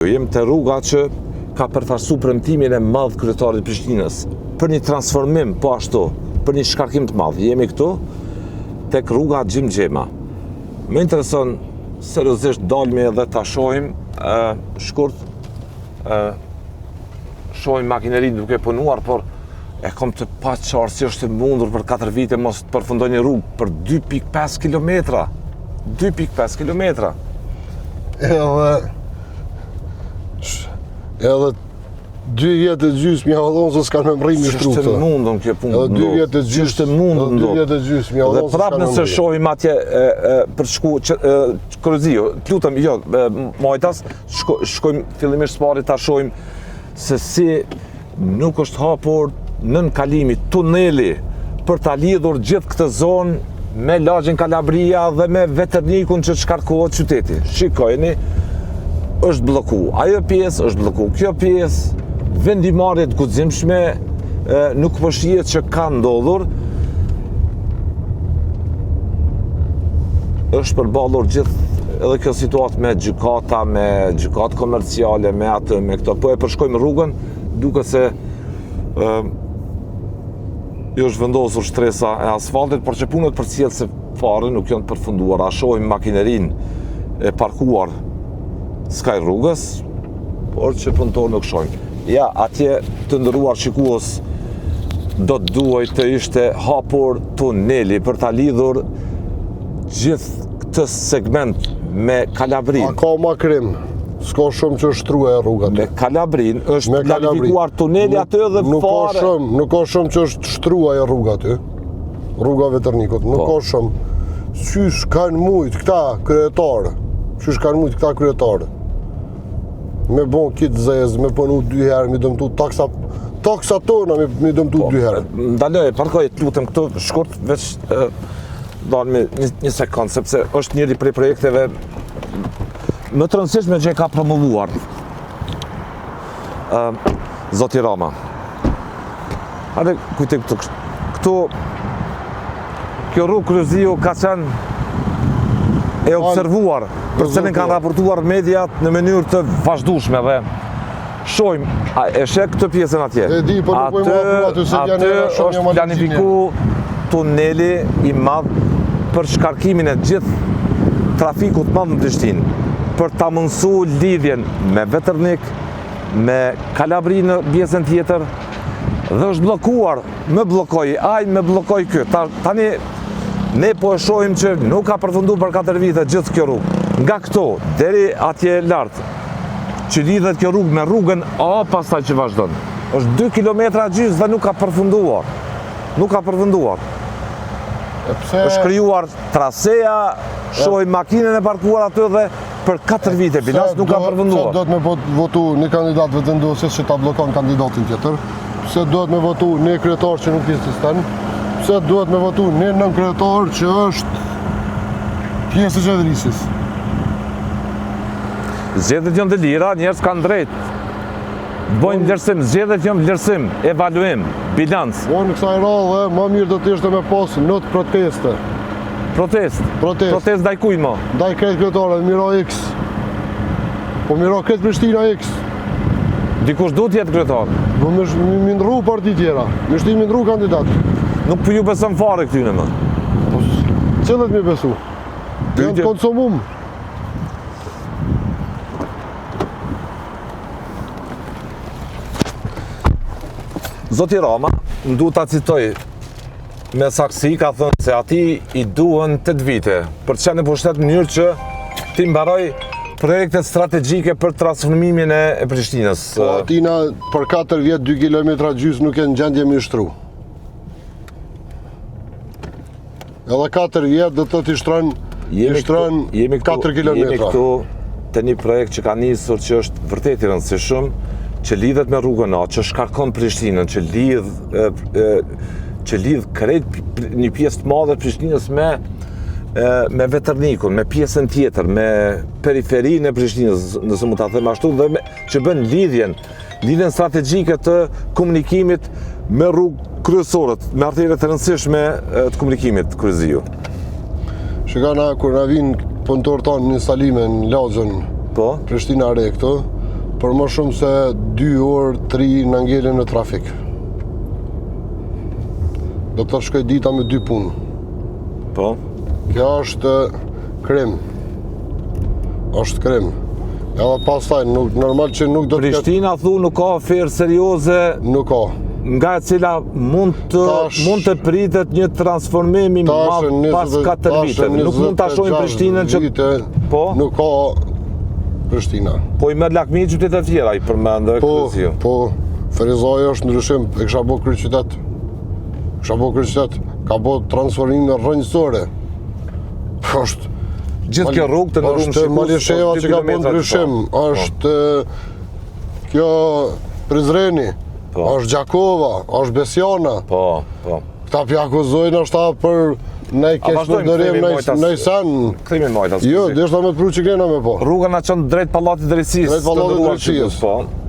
Jemi te rruga që ka përfaqësu premtimin e madh kryetarit Prishtinës për një transformim po ashtu, për një shkarkim të madh. Jemi këtu tek rruga Agim Xhema. Më intereson seriozisht dalmi edhe ta shohim ë shkurt ë shohim makinerinë duke punuar, por e kam të paqartë si është e mundur për 4 vite mos të përfundojë një rrugë për 2.5 kilometra. 2.5 kilometra. Edhe edhe dy vjet e gjysmë ja dhonë se s'kanë me mrri me shtru këtë. S'është e mundun kjo punë. Edhe dy vjet e gjysmë. S'është e mundun. Edhe dy vjet e gjysmë ja dhonë. Dhe prapë nëse shohim atje e, e, për shku që Kryeziu, të lutem, jo, majtas, shko, shkojmë fillimisht së pari ta shohim se si Nuk është hapur nënkalimi, tuneli, për ta lidhur gjithë këtë zonë me lagjen Kalabria dhe me Veternikun që të shkarkohet qyteti. Shikojeni, është blloku. Ajo pjesë është blloku. Kjo pjesë, vendimmarrje të guximshme, nuk po shihet që ka ndodhur. Është përballur gjithë edhe kjo situatë me gjykata, me gjykatë komerciale, me atë, me këto. Po e përshkojmë rrugën, duket se ë i është vendosur shtresa e asfaltit, por që punët përcjellëse fare nuk janë përfunduar. A shohim makinerinë e parkuar skaj rrugës, por që punëtor nuk shohim. Ja, atje të nderuar shikues do të duhej të ishte hapur tuneli për ta lidhur gjithë këtë segment me Kalabrinë. A ka ma krim? S'ka shumë që është shtru ajo rruga aty. Me Kalabrinë është planifikuar tuneli aty dhe nuk fare. Ka shumë, nuk ka shumë që është shtru ajo rruga aty. Rruga e Veternikut, nuk po. ka shumë. Qysh kanë mujt këta kryetarë? Qysh kanë mujt këta kryetarë? Me bo kitë zezë, me punu dy herë, mi dëmtu taksa, taksa tona me, mi dëmtu po, dy herë. Ndaloj, parkoj, të lutem këtu, shkurt, veç dalmi një, një sekond, sepse është njëri prej projekteve më të rëndësishme që e ka promovuar uh, Zoti Rama. Hajde, kujtë këtu, këtu, kjo rrugë Kryeziu ka qenë e observuar, për të cilën kanë raportuar mediat në mënyrë të vazhdueshme dhe Shohim, a e sheh këtë pjesën atje? E di, po nuk po i marr aty se janë aty është planifiku tuneli i madh për shkarkimin e gjithë trafikut të madh në Prishtinë, për ta mundësu lidhjen me Veternik, me Kalabri në pjesën tjetër, dhe është bllokuar, më bllokoi ai, më bllokoi ky. Ta, tani ne po e shohim që nuk ka përfundu për 4 vite gjithë kjo rrugë. Nga këto deri atje lart, që lidhet kjo rrugë me rrugën A pastaj që vazhdon. Është 2 km gjysë dhe nuk ka përfunduar. Nuk ka përfunduar. E pse... është krijuar traseja, shohim makinën e parkuar aty dhe për 4 vite bilas nuk ka përfunduar. Pse duhet me votu një kandidat Vetëvendosjes që ta bllokon kandidatin tjetër? Pse duhet me votu një kryetar që nuk ekziston? Pse duhet me votu një nënkryetar që është pjesë e qeverisjes? Zgjedhjet janë të lira, njerëz kanë drejt. Bëjnë vlerësim, zgjedhjet janë vlerësim, evaluim, bilanc. Po në kësaj radhe, më mirë do të ishte me pas not proteste. Protest. Protest. Protest ndaj kujt mo? Ndaj krejt kryetarëve, me ra X. Po me ra krejt Prishtina X. Dikush duhet të jetë kryetar. Po me me ndrru parti tjera, me shti me ndrru kandidat. Nuk po ju beson fare këtyne më. Po cilët me besu? Janë të konsumum. Zoti Rama, më duhet ta citoj me saktësi, ka thënë se atij i duhen 8 vite për të qenë në pushtet në mënyrë që t'i mbaroj projektet strategjike për transformimin e, e Prishtinës. Po atina për 4 vjet 2 km gjysë nuk e në gjendje me shtru. Edhe 4 vjet do të të shtron jemi shtron jemi këtu, 4 km. Jemi këtu te një projekt që ka nisur që është vërtet i rëndësishëm, që lidhet me rrugën A, që shkarkon Prishtinën, që lidh e, e, që lidh krejt një pjesë të madhe të Prishtinës me e, me Veternikun, me pjesën tjetër, me periferinë e Prishtinës, nëse mund ta them ashtu, dhe me, që bën lidhjen lidhjen strategjike të komunikimit me rrugë kryesore, me arteriet e rëndësishme të komunikimit Kryeziu. Shiko na, kur na vinë punëtorët tanë në instalime në lagjen po? Prishtina re këtu, Për më shumë se 2 orë, 3 në ngelje në trafik. Do të shkoj dita me dy punë. Po. Kjo është krim. Është krim. Edhe pastaj, nuk, normal që nuk do të ketë... Prishtina, thu, nuk ka aferë serioze... Nuk ka. Nga e cila mund të, tash, mund të pritet një transformim i madh pas 4 viteve. Nuk mund ta shohim Prishtinën që... Vite, po? Nuk ka Prishtina. Po i merr lakmi qytetet e tjera, i përmende po, Po, Ferizaj është ndryshim, e kisha bo kryeqytet. Kisha bo kryeqytet, ka bo transformime rrënjësore. Është Gjithë kjo rrugë të nderuar Është Malisheva që ka bo ndryshim, po. është kjo Prizreni, po. është Gjakova, është Besiana. Po, po. Këta p'i akuzojnë është ta për në i keqpërdorim, në i sen. Kthehemi majtas. Jo, dhe është ta me të pru që kena me po. Rruga na çon drejt Pallatit Drejtësisë. Drejt Pallatit Drejtësisë. Po.